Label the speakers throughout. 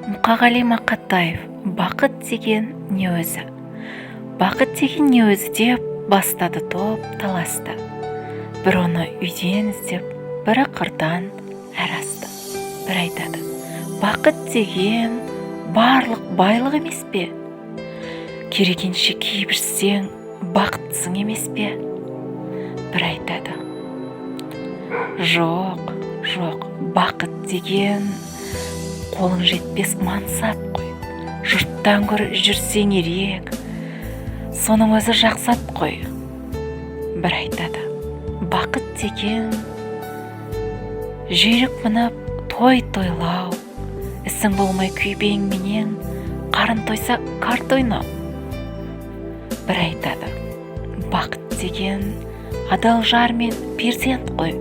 Speaker 1: Мұқағали Мақатаев. «Бақыт деген не өзі? Бақыт деген не өзі?» – деп бастады топ таласты. Бір оны үйден іздеп, бірі қырдан әр асты. Бір айтады: «Бақыт деген барлық байлық емес пе? Керегенше киіп жүрсең, бақыттысың емес пе?» Бір айтады: «Жоқ, жоқ, бақыт деген қолың жетпес мансап қой. Жұрттан гөрі жүрсең ерек, соның өзі жақсы ат қой». Бір айтады: «Бақыт деген жүйрік мініп той тойлау, ісің болмай күйбеңменен, қарын тойса, карта ойнау». Бір айтады: «Бақыт деген адал жар мен перзент қой.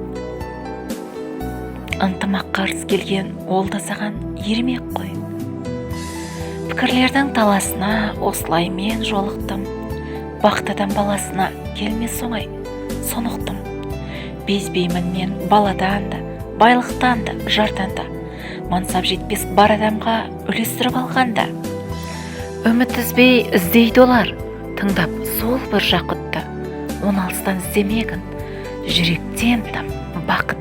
Speaker 1: Ынтымаққа ырыс келген, ол да саған ермек қой». Пікірлердің таласына осылай мен жолықтым. Бақыт адам баласына келмес оңай, соны ұқтым. Безбеймін мен баладан да, байлықтан да, жардан да, мансап жетпес бар адамға үлестіріп алғанда. Үміт үзбей іздейді олар тыңдап сол бір жақұтты. Оны алыстан іздемегін, жүректен тап бақыт.